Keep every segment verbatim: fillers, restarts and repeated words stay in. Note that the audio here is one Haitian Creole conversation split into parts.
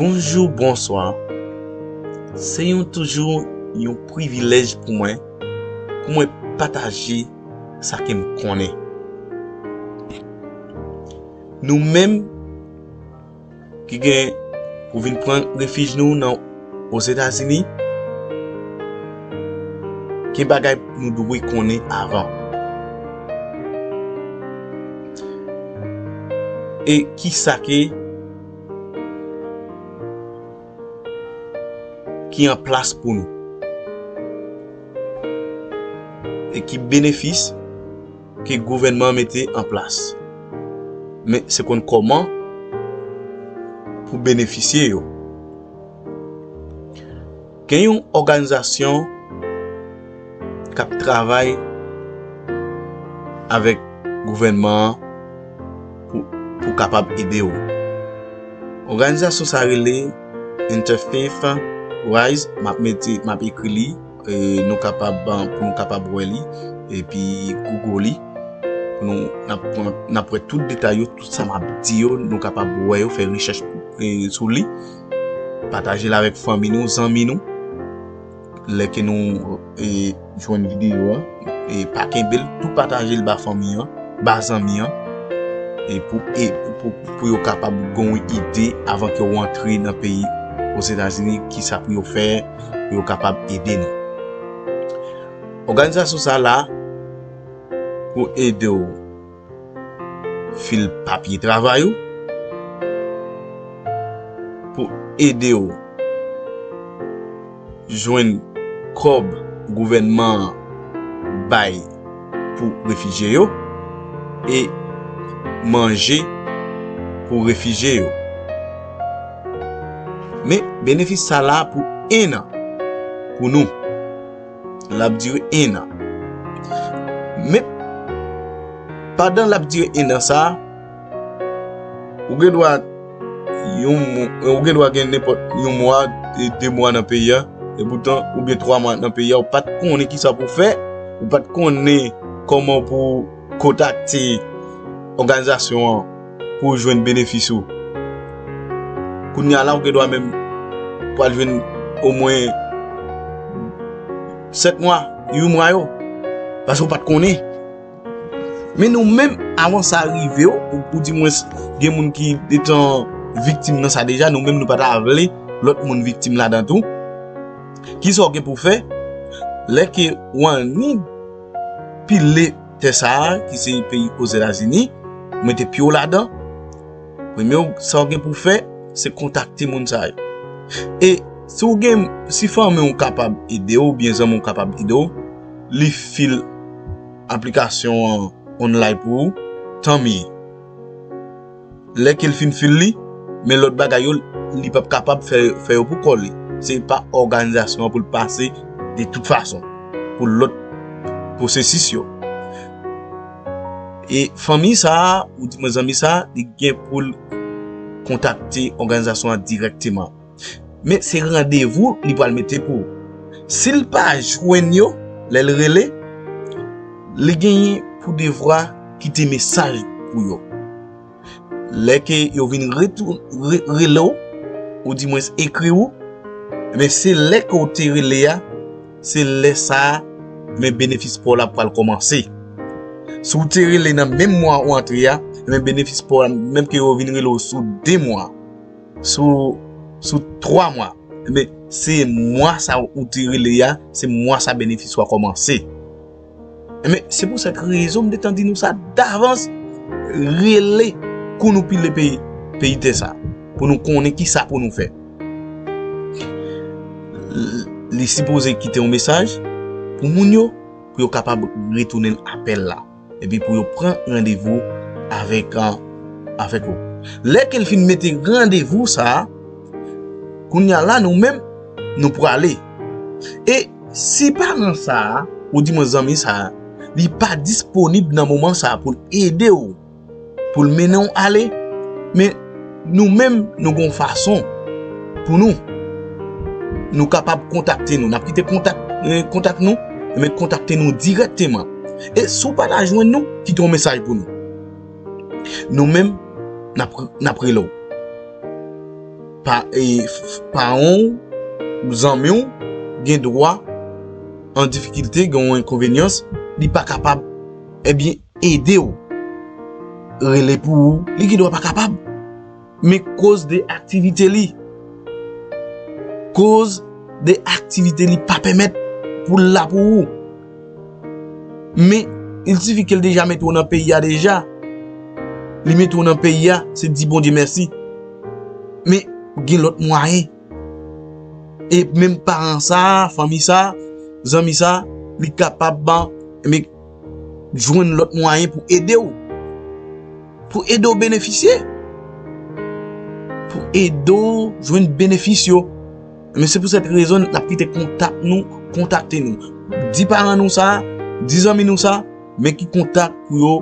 Bonjou, bonswa. Se yon, toujou yon privilèj pou mwen, pou mwen pataje sa ke m konnen. Nou menm ki gen pou vin pran refij nou nan Ozetazini, gen bagay nou dwe konnen avan. E ki sa ke ki an plas pou nou? E ki benefis ke gouvènman an mete an plas? Men se konn kòman pou benefisye yo. Gen yon òganizasyon k ap travay avèk gouvènman an pou, pou kapab ede w. Òganizasyon sa rele Interfaith Rise, m ap mete, m ap ekri li, e, nou kapab, pou nou kapab wè li, epi Google li. Pou nou, n ap pran, n ap wè tout detay yo, tout sa m ap di yo, nou kapab wè yo, fè rechèch, e, sou li. Pataje l avèk fanmi nou, zanmi nou. Lè ke nou, e, jwenn videyo a, e, pa kenbe l, tou pataje l ba fanmi an, ba zanmi an, e pou, e pou, pou yo kapab gen yon ide avan ke w antre nan peyi Ozetazini, ki sa pou yo fè, pou yo kapab ede nou. Òganizasyon sa la pou ede w fil papye travay ou, pou ede w jwenn kòb gouvènman an bay pou refijye yo, e manje pou refijye yo. Men benefis sa la pou en an pou nou. L ap dire en an. Men, pandan l ap dire en an sa a, ou gen dwa yon mo-, ou gen dwa gen nenpòt yon mwa, e de mwa nan peyi a, e poutan, oubyen twa mwa nan peyi a, ou pa t konnen ki sa pou w fè, ou pa t konnen kòman pou w kontakte òganizasyon an pou w jwenn benefis ou. Kounye a la, ou gen dwa menm pral jwenn omwen sèt mwa, uit mwa yo, paske w pa t konnen. Men nou menm, avan sa rive w, ou, ou di mwens gen moun ki detan viktim nan sa deja, nou menm nou pa ta vle lòt moun viktim ladan tou. Ki sa w gen pou w fè? Lè ke w annik pile tè sa a, ki se peyi Ozetazini, mete pye w ladan, premye w, sa w gen pou w fè, se kontakte moun sa yo. E si w gen, si fanmi w kapab ede w, oubyen zanmi w kapab ede w, li fil aplikasyon an online pou ou, tanmye. Lè ke l fin fil li, men lòt bagay yo, li p ap kapab fè, fè yo pou kò li. Se pa òganizasyon an pou l pase de tout fason, pou lòt pwosesis yo. E fanmi sa a, ou di mwen zanmi sa a, li gen pou l kontakte òganizasyon an dirèkteman. Men se randevou li pral mete pou ou. Si l pa jwenn yo, lè l rele, li genyen pou devwa kite mesaj pou yo. Lè ke yo vin retou-, re-, rele w, ou di mwens ekri w, men se lè ke w te rele a, se lè sa a, men benefis pa w la pral kòmanse. Si w te rele nan menm mwa ou antre a, men benefis pa w la, menm ke yo vin rele w sou de mwa, sou, sou twa mwa, men se mwa sa ou te rele a, se mwa sa benefis ou a kòmanse. Enben, se pou sèt rezon m te tan di nou sa davans, rele kou nou pile peyi, peyi tè sa, pou nou konnen ki sa pou nou fè. L-, li sipoze kite yon mesaj pou moun yo, pou yo kapab retounen apèl la, epi pou yo pran randevou avèk, a, avèk ou. Lè ke l fin mete randevou sa a, kounye a la, nou menm, nou prale. E si paran sa a, ou di mwen zanmi sa a, li pa disponib nan moman sa a pou l ede w, pou l mennen w ale, men nou menm, nou gon fason pou nou, nou kapab kontakte nou. N ap kite kontak, eh, kontak nou, men kontakte nou dirèkteman. E si w pa ta jwenn nou, kite yon mesaj pou nou. Nou menm, n ap, n ap rele w. pa, e, f- f- paran w, zanmi w, gen dwa an difikilte, gen yon enkonvenyans, li pa kapab, ebyen, ede w. Rele pou ou, li gen dwa pa kapab. Men koz de aktivite li, koz de aktivite li pa pèmèt pou l la pou ou. Men, il sifi ke l deja mete w nan peyi a deja. Li mete w nan peyi a, se di Bondye mèsi. Men, gen lòt mwayen. E menm paran sa, fanmi sa, zanmi sa, li kapab, men, jwenn lòt mwayen pou ede w. Pou ede w benefisye. Pou ede w jwenn benefis yo. Men se pou sèt rezon n ap kite kontak nou, kontakte nou. Di paran nou sa, di zanmi nou sa, men ki kontak pou yo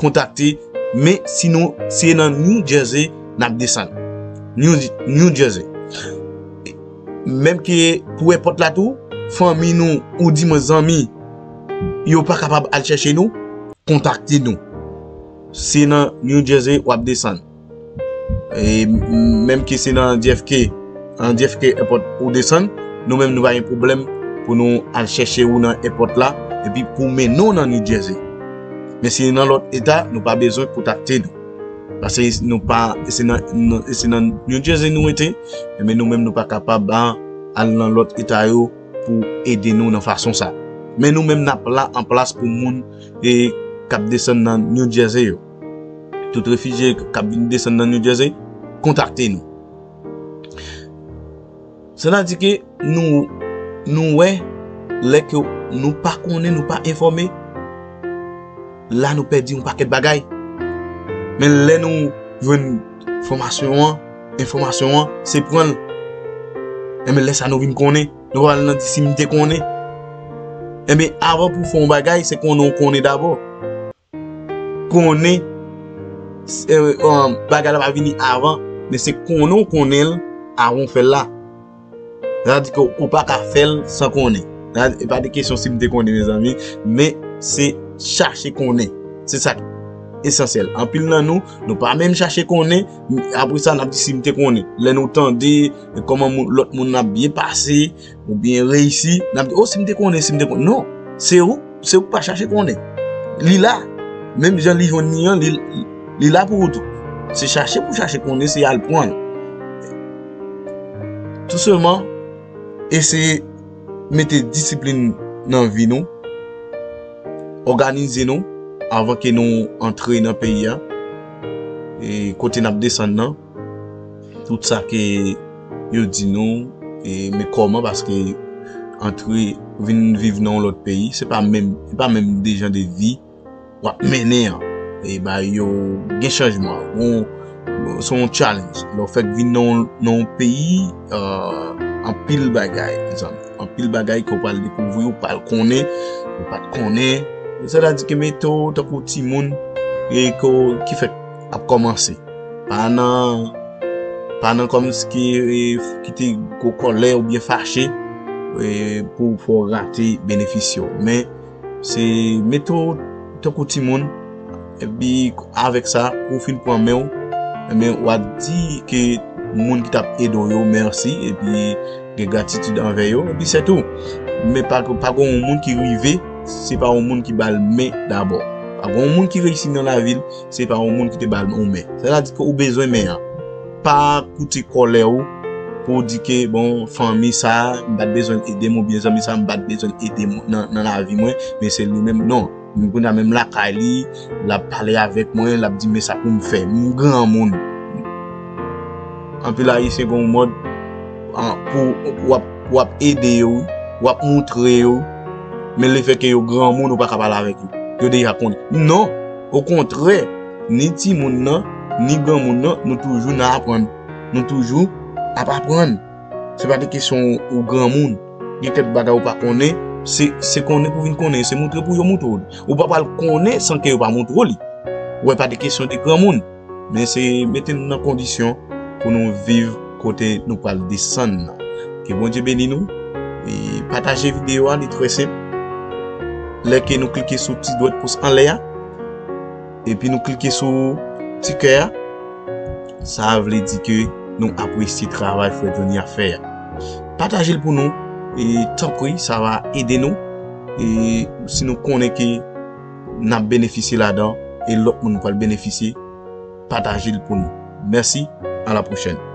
kontakte. Men sinon, se nan New Jersey n ap desann. New, New Jersey. Menm ke pou èpòt la tou, fanmi nou ou di mwen zanmi, yo pa kapab al chèche nou, kontakte nou. Se nan New Jersey w ap desann. E menm ke se nan J F K, nan J F K Airport ou desann, nou menm nou pa gen pwoblèm pou nou al chèche ou nan èpòt la, epi pou mennen w nan New Jersey. Men si nan lòt eta, nou pa bezwen kontakte nou. Paske nou pa, se nan, nan, se nan New Jersey nou rete, men nou menm nou pa kapab a, al nan lòt eta yo pou ede nou nan fason sa. Men nou menm n ap la an plas pou moun e k ap desann nan New Jersey yo. Tout refijye k ap vin desann nan New Jersey, kontakte nou. Sètadi ke nou, nou wè, lè ke nou pa konnen, nou pa enfòme, la nou pèdi yon pakèt bagay. Men lè nou jwenn fòmasyon an, enfòmasyon an, se pran l. Enben lè sa nou vin konnen, nou pa al nan di si m te konnen. Enben avan pou w fè yon bagay, se konnen w konnen dabò. Konnen, se, um, bagay la pa vini avan, men se konnen w konnen l avan w fè l la. Sa di ke ou pa ka fè l san konnen. Sa, e pa de kesyon si m te konnen, mezanmi, men se chache konnen. Se sa k esansyèl. Anpil nan nou, nou pa menm chache konnen, apre sa, n ap di si m te konnen. Lè nou tande kòman moun, lòt moun ap byen pase, ou byen reyisi, n ap di, o, si m te konnen, si m te konnen. Non, se ou, se ou k pa chache konnen. Li la, menm jan li jwenn li an, li, li la pou ou tou. Se chache pou chache konnen, se al pran l. Tou sèlman, eseye mete disiplin nan vi nou, òganize nou avan ke nou antre nan peyi a, e kote n ap desann nan, tout sa ke yo di nou, e, men kòman, paske antre, vin viv nan yon lòt peyi, se pa menm, se pa menm de jan de vi w ap mennen an. E bagay yo gen chanjman. Bon, se yon challenge. Lè w fèk vin nan yon, nan yon peyi, euh, anpil bagay, mezanmi. Anpil bagay ke w pral dekouvri, w pral konnen, ou pa t konnen. Sètadi ke mete w tankou timoun e ke w, ki fèk ap kòmanse. Pa nan, pa nan kòmsi ki, e, kite gwo kòlè oubyen fache, e, pou, pou w rate benefis yo. Men, se mete w tankou timoun, epi avèk sa, kou w fin pran men w, men w ap di ke moun ki t ap ede w yo mèsi, epi gen gratitid anvè yo, epi se tou. Men pa, pa gen yon moun ki rive, se pa yon moun ki ba l men dabò. Pa gen yon moun ki reyisi nan lavi l, se pa yon moun ki te ba l yon men. Sètadi ke ou bezwen men an. Pa koute kòlè w pou w di ke, bon, fanmi sa, m pa t bezwen l ede m, oubyen zanmi sa, m pa t bezwen l ede m nan, nan lavi mwen, men se li menm. Non. Kounye a menm lakay li, l ap pale avèk mwen, l ap di, men sa pou m fè. M granmoun. Anpil Ayisyen gen yon mòd, an, pou w ap, w ap ede yo, w ap moutre yo, men lefètke yo granmoun, ou pa ka pale avèk yo. Yo deja konnen. Non! Okontrè, ni timoun nan, ni granmoun nan, nou toujou nan aprann. Nou toujou ap aprann. Se pa de kesyon ou granmoun. Gen kèk bagay ou pa konnen, se, se konnen pou vin konnen, se moutre pou yo moutre w li. Ou pa pral konnen san ke yo pa moutre w li. Ou wè, pa de kesyon de granmoun. Men se mete nou nan kondisyon pou nou viv kote nou pral desann nan. Ke Bondye beni nou. E pataje videyo a, li trè senp. Lè ke nou klike sou ti dwèt pous anlè a, epi nou klike sou ti kè a, sa vle di ke nou apresye travay frè Johnny ap fè a. Pataje l pou nou, e tanpri, sa va ede nou. E si nou konnen ke n ap benefisye ladan, e lòt moun pral benefisye, pataje l pou nou. Mèsi, a la pwochèn.